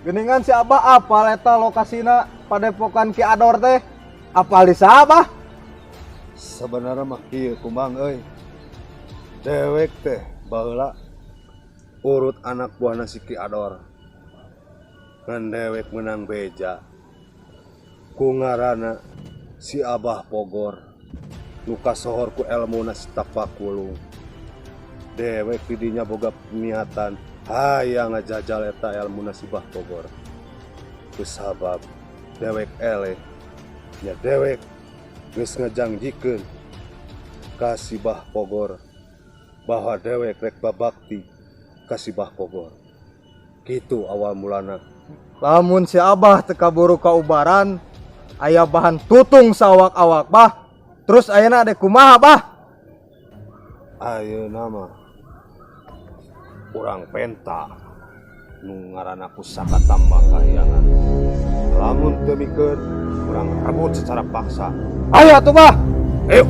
Geningan si Abah apal eta lokasina padepokan Ki Ador teh? Apal di saha, Bah? Sebenarnya mah kieu Kumbang euy. Dewek teh baheula urut anak buahna si Ki Ador. Ngan dewek menang beja. Ku ngaranna si Abah Pogor. Nu kasohor ku elmuna si Tapakulung. Dewek didinya boga niatan hayang ngajajal eta elmuna si Bah Pogor. Kusabab dewek eleh nya dewek geus ngajangjikeun ka si Bah Pogor bahwa dewek rek babakti ka si Bah Pogor. Kitu awal mulana. Lamun si Abah teu kaburu kaubaran, aya bahan tutung sawak-awak, Bah. Terus ayeuna dek kumaha, Bah? Ayeuna mah urang penta nu ngaranna pusaka tambang kahyangan. Lamun teu mikeun, urang rebut secara paksa. Ayo atuh, Bah. Ayo.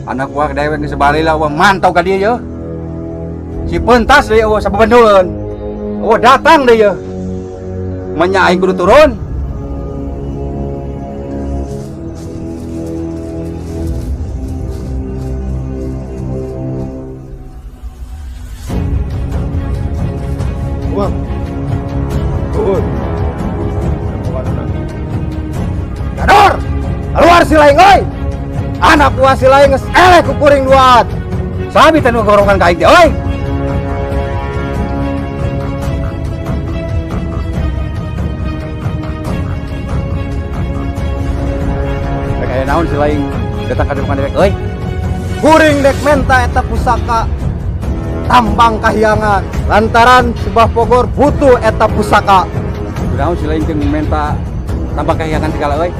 Anak buah dewek geus bali lah wah mantau ka dieu ye. Si pentas deui eueuh sabebenduleun. Eueuh datang deui ye. Menya aing kudu turun. Wah. Turun. Gador. Keluar si laing euy. Anak buah si laing geus eleh ku kuring duaan. Sabi teh nu gorongan ka aing teh euy. Rek aya naon si laing datang ka depan dewek euy. Kuring dek menta eta pusaka tambang kahyangan lantaran si Bah Pogor butuh eta pusaka. Kunaon si laing jeung menta tambang kahyangan segala euy.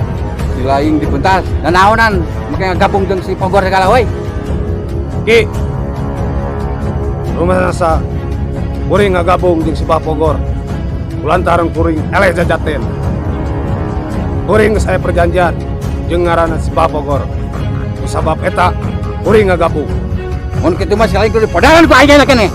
Si laing dipentas nanaonan make gabung jeung si Pogor segala euy. Ki. Rumah kuring ngagabung jeung si Bah Pogor. Lantaran kuring eleh jajaten. Kuring geus aya perjanjian jeung ngaranna si Bah Pogor. Kusabab eta kuring ngagabung. Mun kitu mah si laing kudu dipodaran ku aing nya keneh.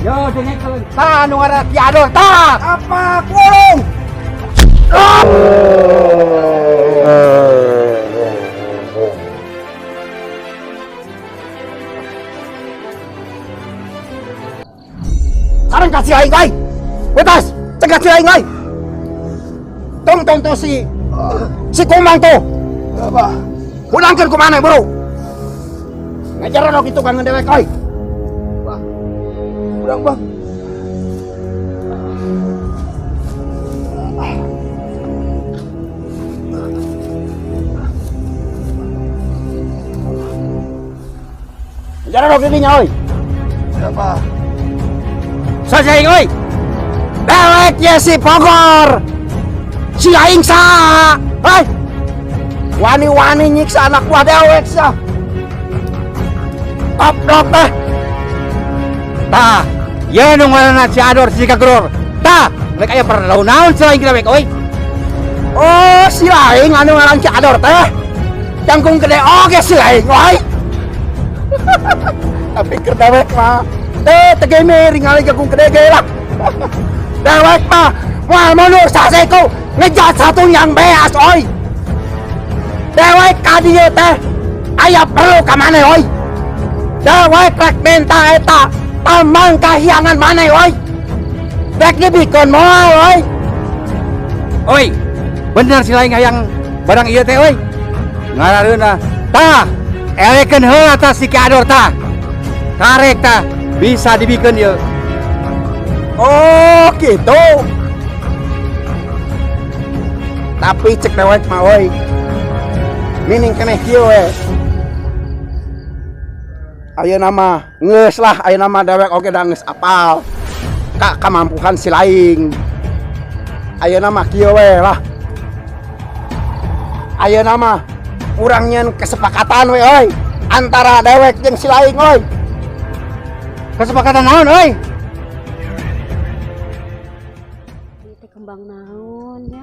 Yo dengekeun tah nu ngaranna Ki Ador tah. Apa kurung? Sekarang kasih aing euy. Wetas, cegah si aing euy. Tong tong tong si Komang tuh. Apa? Pulangkeun ku maneh, Bro? Ngajaran kitu kangen dewek euy. Urang, Bang. Ngajaran kitu nya euy. Siapa? Saja aing euy. Dewek ye si Pogor. Si aing saha? Hei. Wani-wani nyiksa anak buah dewek sia. Goblok teh. Tah, ye nu ngaranna si Ador si Kagror. Tah, rek aya perlu naon si laing dewek euy. Oh, si laing anu ngaran si Ador teh. Jangkung gede oge si laing euy. Tapi keur dewek mah teh teu geme ringali jangkung gede ge lah. Dewek mah moal mundur saseku ngejat satu yang beas euy. Dewek ka dieu teh aya perlu ka maneh euy. Dewek rek menta eta Tambang kahyangan maneh oi. Dek dibikeun moal oi. Oi, bener si lain hayang barang ieu teh oi. Ngarareuna tah, elekeun heula tah si Ki Ador tah. Karek tah bisa dibikeun ieu. Oh, gitu. Tapi cek dewek mah oi. Mining keneh kieu we. Ayeuna mah geus lah, ayeuna mah dewek oge da geus apal ka kamampuhan si laing. Ayeuna mah kieu we lah. Ayeuna mah urang nyeun kesepakatan we euy antara dewek jeung si laing euy. Kesepakatan naon euy? Ieu teh kembang naon ya?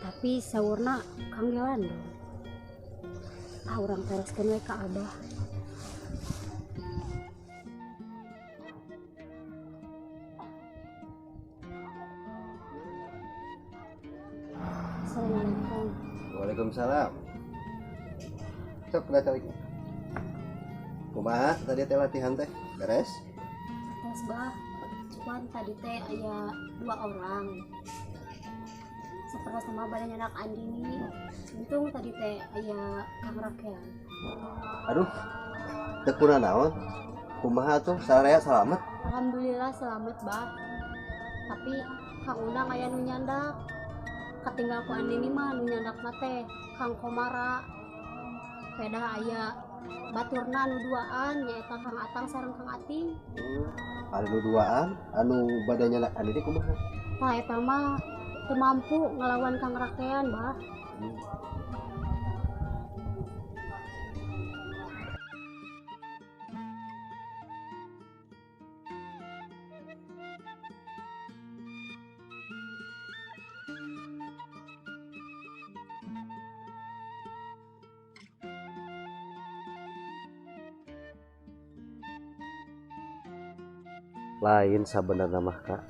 Tapi saurna Kang Yolando. Ah, urang tereskeun we ka Abah. Assalamualaikum. Waalaikumsalam. Sok udah cari. Kumaha tadi teh latihan teh? Beres? Beres, Bah. Cuman tadi teh aya 2 orang. Seperti sama badan anak Andini. Untung tadi teh aya Kang Rakean. Aduh. Teu kuna naon? Kumaha tuh sararea selamat? Alhamdulillah selamat, Bah. Tapi Kang Undang aya nu nyandak. Katinggal ku Andini mah nu nyandak mah teh Kang Komara. Pedah aya baturna nu duaan nyaeta Kang Atang sareng Kang Ating. Anu duaan anu badannya anak Andini kumaha? Tah eta mah teu mampu ngelawan Kang Rakean, Bah. Lain sabenerna mah Kak,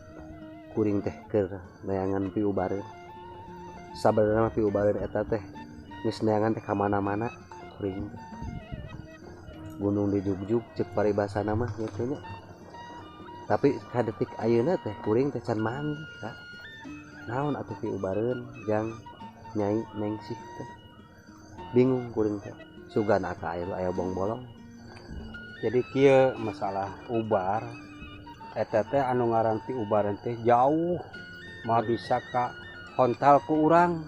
kuring teh keur neangan piubareun. Sabenerna mah piubareun eta teh geus neangan teh ka mana-mana kuring teh. Gunung dijugjug ceuk paribasana mah kitu nya. Tapi ka detik ayeuna teh kuring teh can manggih Kak. Naon atuh piubareun jang Nyai Nengsih teh. Bingung kuring teh. Sugan aka aya bong-bolong. Jadi kieu masalah ubar eta teh anu ngaran ti ubaran teh jauh mah bisa ka hontal ku urang.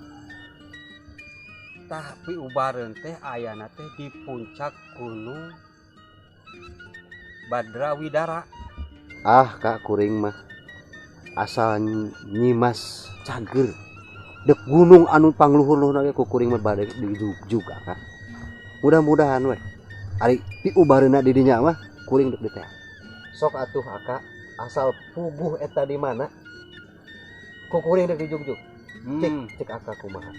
Tah pi ubaran teh ayana teh di puncak Gunung Badrawidara. Ah Kak, kuring mah asal nyimas cager dek gunung anu pangluhur-luhurna ge ku kuring mah bade dijugjug Kak. Mudah-mudahan we ari pi ubareunna di dinya mah kuring dek diteh. Sok atuh Akak, asal puguh eta di mana ku kuring dek dijugjug. Cek cek Akak kumaha.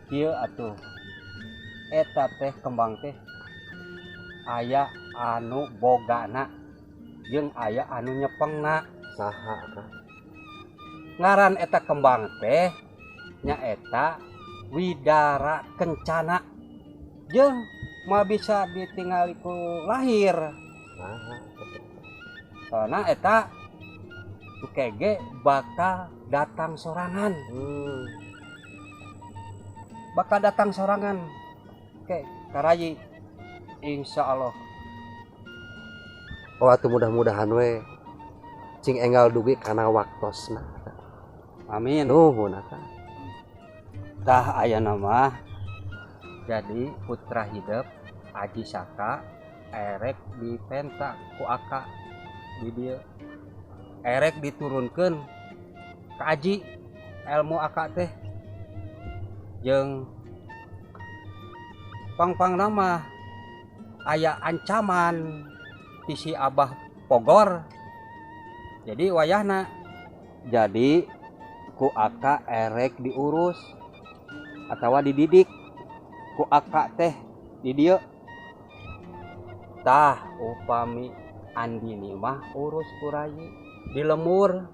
Kieu atuh eta teh kembang teh aya anu bogana jeung aya anu nyepengna. Saha Akak? Ngaran eta kembang teh nyaeta Widara Kencana jeung mah bisa ditingali ku lahir. Saha? Soalna eta kege bakal datang sorangan. Bakal datang sorangan ke karayi insya Allah. Oh atuh mudah-mudahan we cing enggal dugi kana waktosna. Amin. Nuhun Akang. Tah aya nama jadi putra hidup Aji Saka erek dipenta ku Aka di dieu. Erek diturunkeun ka Aji ilmu Aka teh jeung pang-pang nama aya ancaman ti si Abah Pogor. Jadi wayahna jadi ku Aka erek diurus atawa dididik ku Aka teh di dieu. Tah upami Andini mah urus ku Rayi di lemur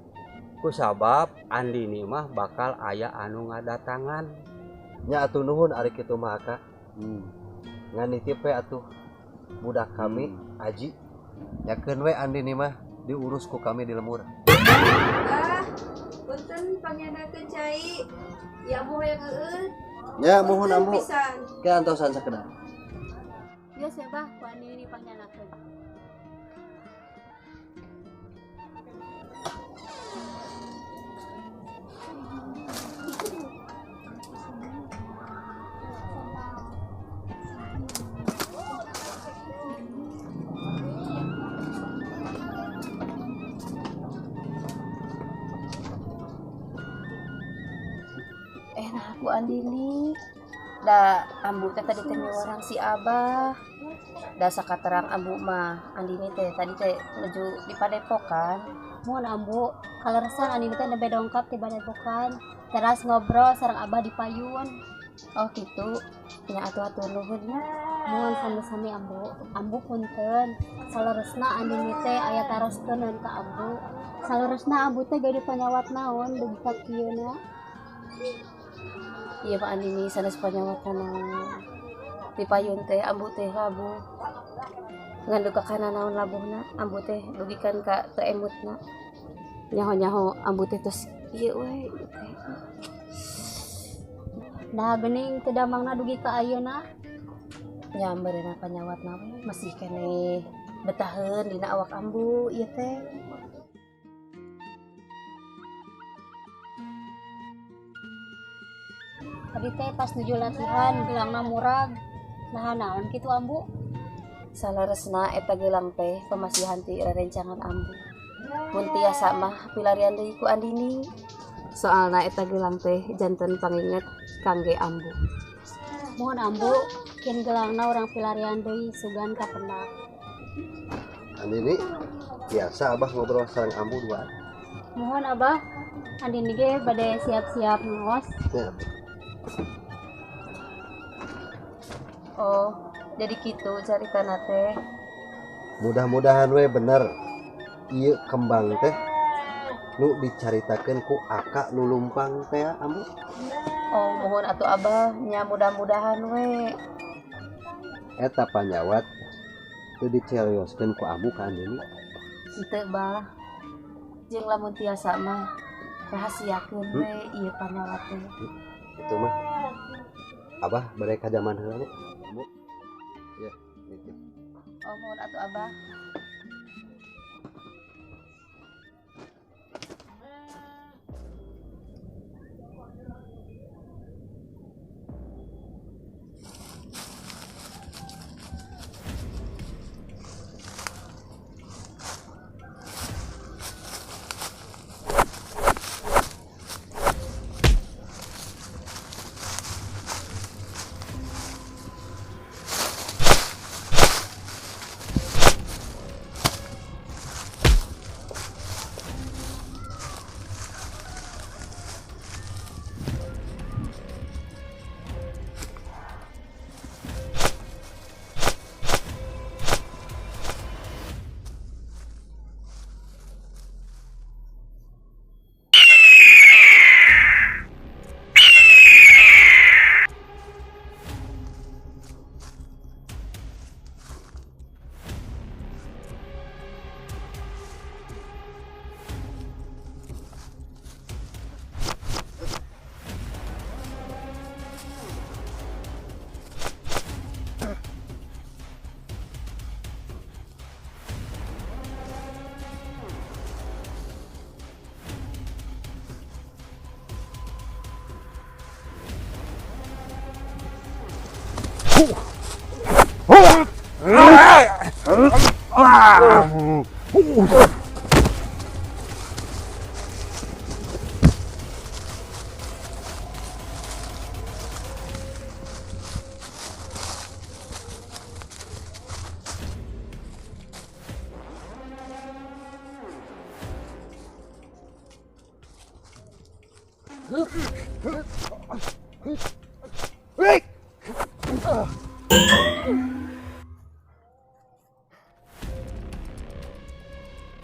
ku sabab Andini mah bakal aya anu ngadatangan. Nya atuh nuhun ari kitu mah Aka. Ngan nitip we atuh budak kami Aji. Yakeun we Andini mah diurus ku kami di lembur. Ah, punten panyandakeun cai. Ya ambu hayang eueut. Ya muhun ambu. Pisan. Ke antosan sakedap. Geus ya bah, ku Andini pangnyanakeun. Nah, aku Andini da ambu teh tadi teh orang si Abah da sakaterang ambu mah Andini teh tadi teh nuju di padepokan. Mohon ambu kaleresan Andini teh nembe dongkap ti padepokan teras ngobrol sareng Abah di payun. Oh gitu nya atuh atur nuhun nya. Mohon sami-sami ambu. Ambu punten saleresna Andini teh aya taroskeun ka ambu. Saleresna ambu teh gaduh panyawat naon dugi ka kieu na? Iya Pak Andini sanes panyawat naon di payun teh ambu teh labuh ngan duka kana naon labuhna ambu teh dugikan ka teu emutna nyaho-nyaho ambu teh tos ieu we teh. Nah geuning teu damangna dugi ka ayeuna nya meureunna panyawatna we masih keneh betaheun dina awak ambu ieu teh. Tadi teh pas nuju latihan gelangna murag. Nah naon kitu ambu? Saleresna eta gelang teh pamasihan ti rerencangan ambu. Mun tiasa mah pilarian deui ku Andini. Soalna eta gelang teh janten panginget kangge ambu. Mohon ambu, kin gelangna urang pilarian deui sugan ka pendak. Andini, biasa abah ngobrol sareng ambu dua. Mohon abah, Andini ge bade siap-siap ngaos. Ya. Oh, jadi gitu caritana teh. Mudah-mudahan we bener. Ieu kembang teh nu dicaritakeun ku akak nu lumpang teh ambu. Oh, mohon atuh abah nya mudah-mudahan we. Eta panyawat teu dicarioskeun ku ambu ka Andini. Henteu bah. Jeung lamun tiasa mah rahasiakeun we ieu panyawat teh. Itu mah abah bade ka jaman heula nya. Bu. Ya, nitip. Oh, mohon atuh abah.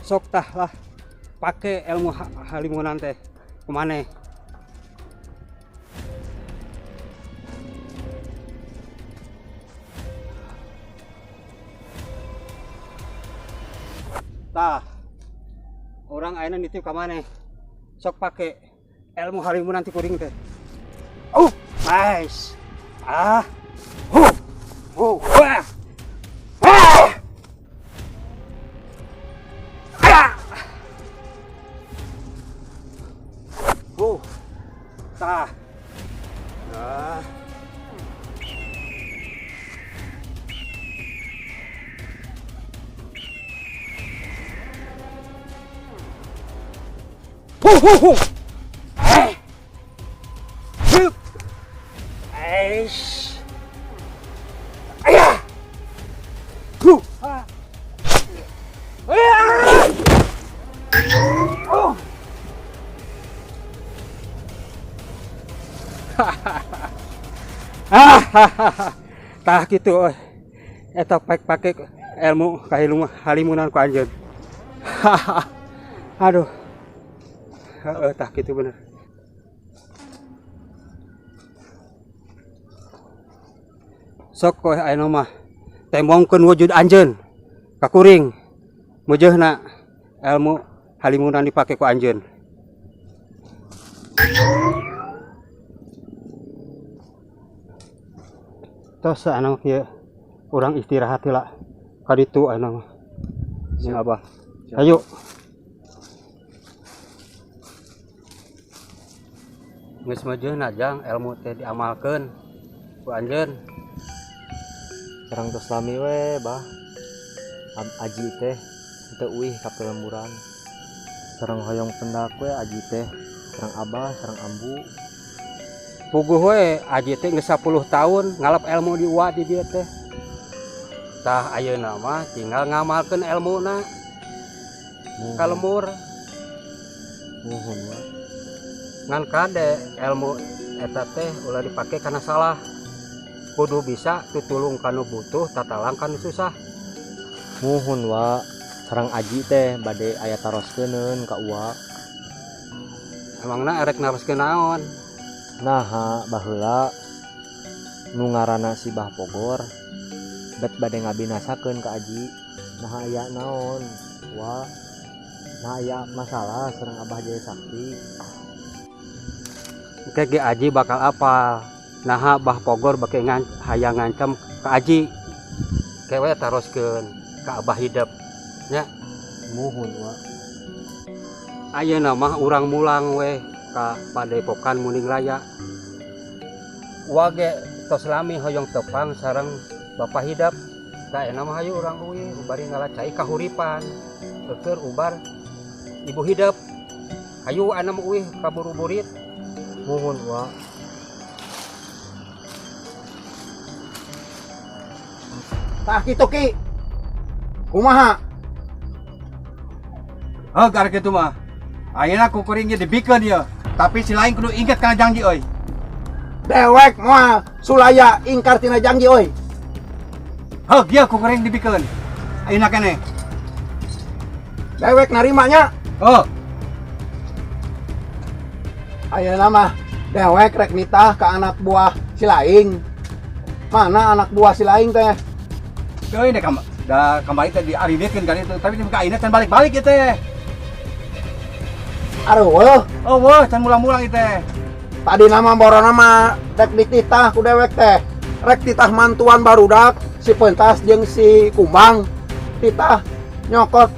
Sok tah lah pakai ilmu halimunan teh kemana? Tah. Urang ayeuna nitip ka maneh. Sok pake ilmu halimunan ti kuring teh. Oh, nice. Ah. Huh. Huh. Wah. Ah. Ah. Huh. Tah. Ah. Huh, huh, huh. Eh. Hup. Eish. Ayah. Huh. Ah. Ah. Oh. Ah, tah kitu euy. Eta pake ilmu halimunan ku anjeun. Aduh. Heeh, tah kitu bener. Sok koe ayeuna mah tembongkeun wujud anjeun ka kuring. Meujeuna ilmu halimunan dipake ku anjeun. Tos anu kieu urang istirahat heula ka ditu ayeuna mah. Jeung Abah. Hayu. Geus meujeuna jang ilmu teh diamalkeun ku anjeun. Sareng tos lami we, Bah. Aji teh teu uih ka pelemburan. Sareng hoyong pendak we aji teh, sareng Abah, sareng Ambu. Puguh we aji teh geus 10 tahun ngalap ilmu di uwa di dieu teh. Tah ayeuna mah tinggal ngamalkeun elmuna ka lembur. Muhun we. Ngan kade ilmu eta teh ulah dipake kana salah. Kudu bisa tutulung kanu butuh, tatalang kanu susah. Muhun wa, sareng aji teh bade aya taroskeun ka uwa. Emangna erek naroskeun naon? Naha baheula nu ngaranna si Bah Pogor bet bade ngabinasakeun ka aji. Naha aya naon wa? Naha aya masalah sareng Abah Jaya Sakti. Engke ge aji bakal apal. Naha Bah Pogor bake hayang ngancam ka aji. Kewe taroskeun ka Abah hidep nya. Muhun wa. Ayeuna mah urang mulang weh ka Padepokan Muning Raya. Wage tos lami hoyong tepang sareng Bapak hidep. Tah ayeuna mah hayu urang uih bari ngalacai kahuripan. Keur ubar ibu hidep. Hayu ayeuna mah uih kaburu-burit. Muhun wa. Tah kitu Ki. Kumaha? Heuh gar kitu mah. Ayeuna ku kuring ge dibikeun ieu. Tapi si lain kudu inget kana janji euy. Dewek moal sulaya ingkar tina janji euy. Heuh ieu ku kuring dibikeun. Ayeuna keneh. Dewek narimanya. Heuh. Ayeuna mah dewek rek nitah ka anak buah si Laing. Mana anak buah si Laing teh? Teuing deh da kamari teh diarinitkeun kan itu, tapi ka ayeuna can balik-balik ieu teh. Areueuh. Eueuh, can mulang-mulang ieu teh. Tadi nama borona mah rek dititah ku dewek teh. Rek titah mantuan barudak si Pentas jeung si Kumbang. Titah nyokot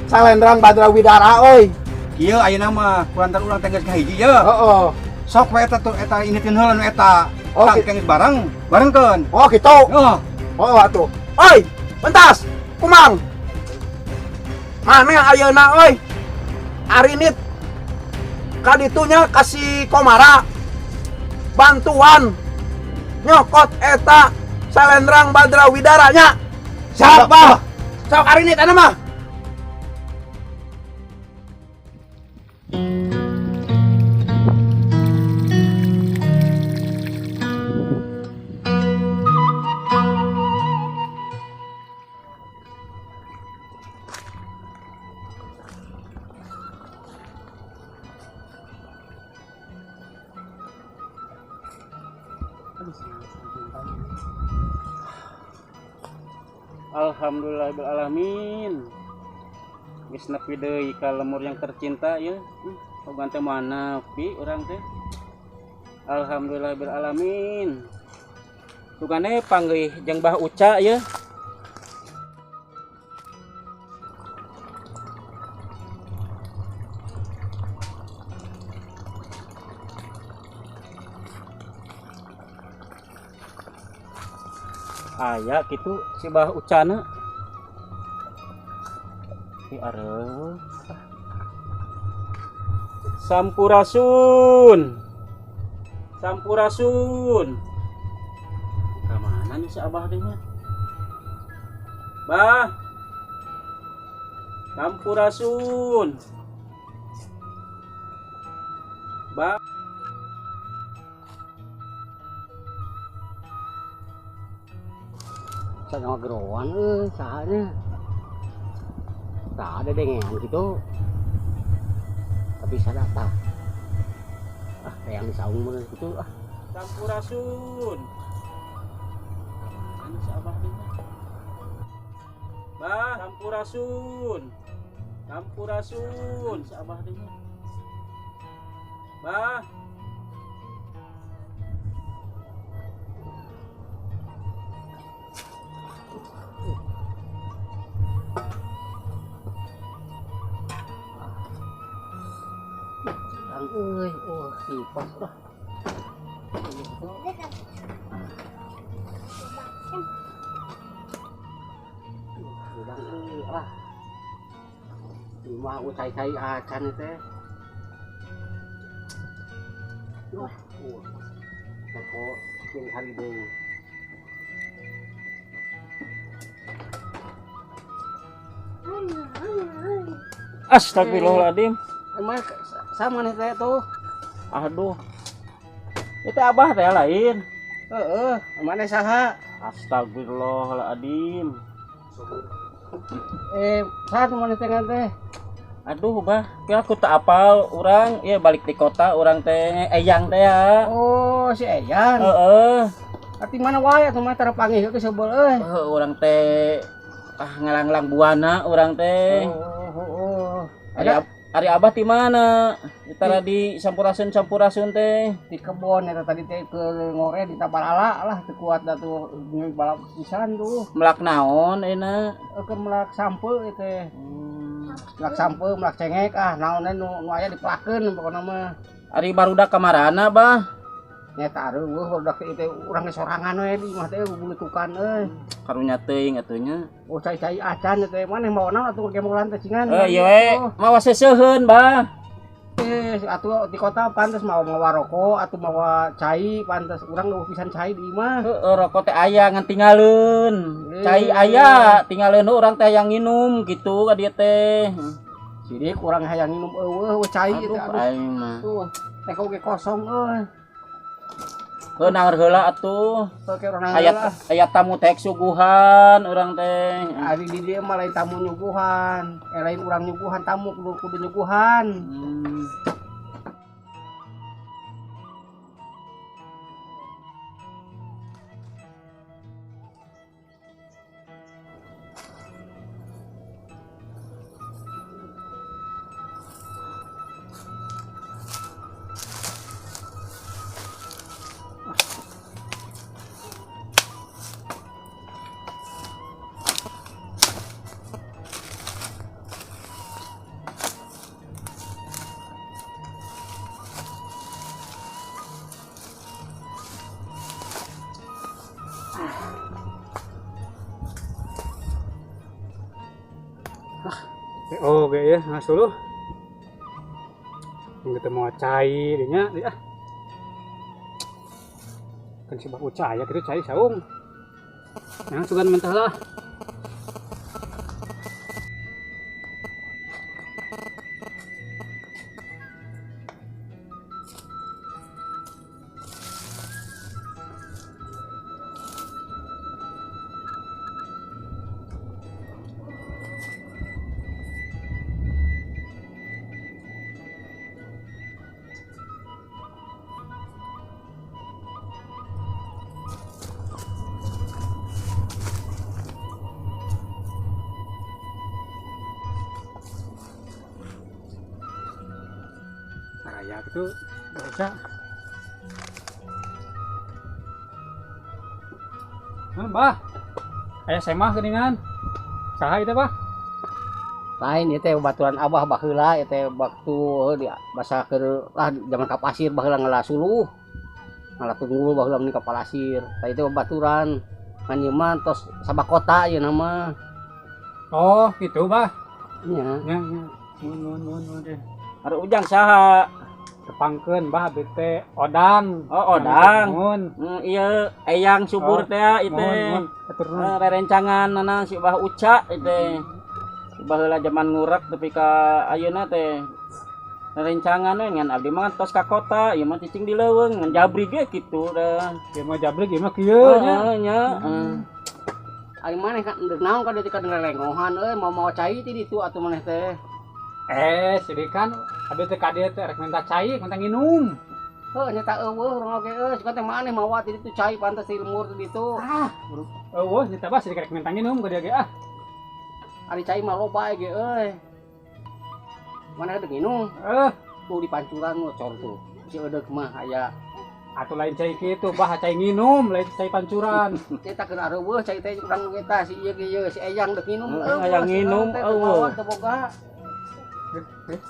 Salendrang Badra Widara euy. Ieu ayeuna mah kulantaran urang teh geus kahiji ye. Heeh. Sok we eta tuh eta initkeun heula nu eta. Oh, Tah geus bareng, barengkeun. Oh, kitu. Heeh. Oh, atuh. Oi, Pentas, Kumang. Mana ayeuna euy? Arinit kaditunya kasih Komara bantuan nyokot eta Salendrang Badra Widaranya. Siapa? Sok arinit ana mah. Alhamdulillahirobbilalamin. Geus nepi deui ka lemur yang tercinta ya. Ogan teh mana pi urang teh. Alhamdulillah bil alamin. Sugane panggih jeung Bah Uca ya. Aya kitu si Bah Ucana. Ki areuh. Sampurasun. Sampurasun. Ka mana nih si Abah teh nya? Bah. Sampurasun. Bah. Sama geroan euy sahanya. Tak ada dengean gitu. Tapi saya datang. Ah, kayak yang saung mah gitu ah. Sampurasun. Mana si Abah teh? Bah, sampurasun. Sampurasun si Abah teh. Bah. Euy, oh, kipas lah. Udang euy ah. Imah cai-cai acan teh. Duh, teko jeung harideng. Astagfirullahaladzim. Emang sama nih teh tuh. Aduh. Itu Abah teh lain. Heeh, mana saha? Astagfirullahaladzim. Saha mana teh teh? Aduh, Bah, kira aku tak apal urang, ya balik di kota urang teh Eyang teh ya. Oh, si Eyang. Heeh. Ati mana wae atuh mah tara panggih ke sebel euy. Heeh, urang teh ah ngalanglang buana urang teh. Oh, oh. Ari Abah di mana? Tara di sampurasun-sampurasun teh. Di kebon eta tadi teh ke ngore di Tabalala lah teu kuat da tuh balap pisan tuh. Melak naon euna? Keur melak sampe teh. Melak sampe, melak cengek ah naon nu aya dipelakeun pokona mah. Ari barudak kamarana, Bah? Nya tah areuweuh barudak teh urang ge sorangan we di imah teh bulutukan euy. Karunya teuing atuh nya. Oh, cai-cai acan teh maneh mawa naon atuh gemolan teh cingan. Ieu we mawa seseuheun, Bah. Atuh di kota pantes mawa mawa rokok atuh mawa cai pantes urang eueuh pisan cai di imah. Heeh, rokok teh aya ngan tingaleun. Cai aya tingaleun urang teh hayang nginum kitu ka dieu teh. Sidik urang hayang nginum eueuh cai teh aduh. Aing mah. Tuh, teh oge kosong euy. Heuh nangeur heula atuh. Aya tamu teh suguhan urang teh. Ari di dieu mah lain tamu nyuguhan, lain urang nyuguhan tamu kudu nyuguhan. Oke ya, ngasuluh. Kita mau cai dinya ya. Kan si Bah Uca ya gitu cai saung. Yang sugan mentah lah. Aya kitu baca. Bah. Aya semah geuningan. Saha ieu teh, Bah? Lain ieu teh baturan abah baheula ieu teh waktu di basa keur lah zaman ka pasir baheula ngala suluh. Ngala tunggul baheula meni ka pasir. Tah ieu teh baturan ngan ieu mah tos sabakota ieu mah. Oh, gitu, Bah. Nya. Nya, nya. Nuhun, nuhun, nuhun deh. Ari ujang saha? Tepangkeun, Bah, abdi teh Odang. Oh, Odang. Nuhun. Iya, eyang subur teh ieu teh. Nuhun, atur nuhun. Rerencangan nana si Bah Uca ieu teh. Baheula zaman ngurek tepi ka ayeuna teh. Rerencangan we ngan abdi mah tos ka kota, ieu mah cicing di leuweung ngan jabri ge kitu dah. Ieu mah jabri ieu mah kieu nya. Heeh, nya. Ari maneh kan deuk naon ka dieu teh lelengohan euy, mau-mau cai ti ditu atuh maneh teh. Sidi kan abdi teh ka dieu teh rek minta cai, minta nginum. Heuh, nyata eueuh urang oge euy, suka teh maneh mawa ti ditu cai pantes ti lembur ti ditu. Ah, eueuh nyata bah sidi rek minta nginum ka dieu ge ah. Ari cai mah loba ge euy. Maneh deuk nginum? Tuh di pancuran ngocor tuh. Si eudeuh mah aya. Atuh lain cai kitu, bah cai nginum, lain cai pancuran. Eta keur areueuh cai teh urang ge tah si ieu ge ieu si eyang deuk nginum. Hayang nginum eueuh. Teu boga.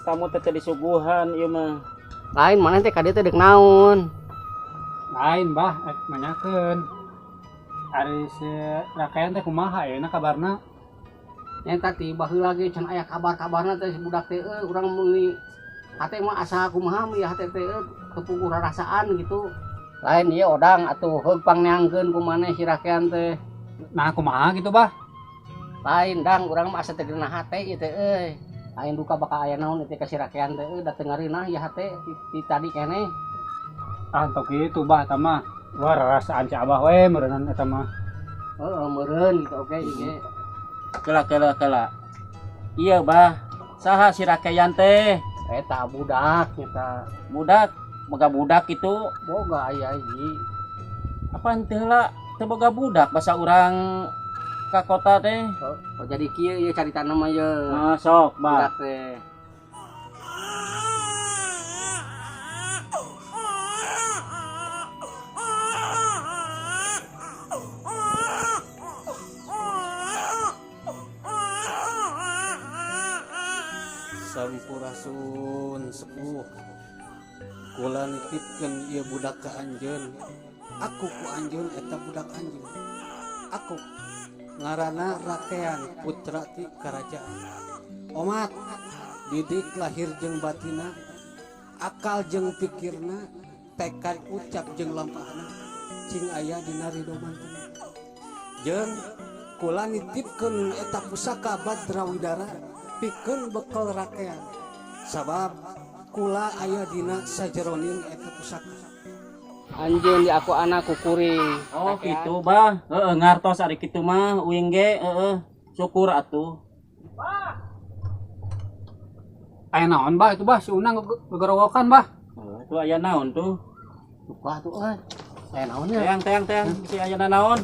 Tamu teh disuguhan ieu mah. Lain maneh teh ka dieu teh deuk naon? Lain bah, nanyakeun. Ari si rakayan teh kumaha ayeuna kabarna? Eta ti baheula ge can aya kabar-kabarna teh si budak teh euy urang meuli hate mah asa kumaha ieu hate teh euy kepuguh rarasaan gitu. Lain ieu Odang atuh heug pangneangkeun ku maneh si rakean teh. Nah kumaha gitu bah? Lain dang urang mah asa teh geunah hate ieu teh euy. Lain duka bakal aya naon ieu teh ka si rakean teh euy da teu ngareunah ieu hate ti tadi keneh. Ah tong kitu bah eta mah. Wah rarasaan si abah we meureunnan eta mah. Heeh meureun gitu oge ieu. Kela kela kela. Iya bah, saha si rakean teh? Eta budak nyata. Budak, boga budak itu. Boga aya hiji. Apaan teh lah, teu boga budak basa urang ka kota teh. Oh, jadi kieu ieu caritana mah ieu. Nah, sok bah. Budak teh. Sampurasun sepuh kula nitipkeun ieu budak ka anjeun. Aku ku anjeun eta budak anjeun. Aku ngaranna Rakean putra ti karajaan. Omat didik lahir jeung batina, akal jeung pikirna, tekad ucap jeung lampahna cing aya dina ridho mantena. Jeung kula nitipkeun eta pusaka Badrawidara pikeun bekal rakean sabab kula aya dina sajeroning eta pusaka. Anjeun di aku anak kukuring. Oh kitu bah, heeh ngartos ari kitu mah uing ge heeh syukur atuh. Bah. Aya naon bah itu bah si Unang gegerowokan bah. Heeh tuh aya naon tuh? Duka tuh euy. Aya naon nya? Teang teang teang si aya naon?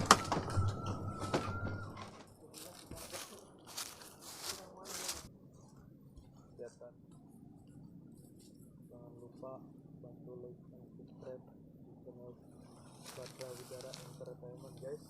Jangan lupa bantu like dan subscribe di channel Badrawidara Entertainment guys.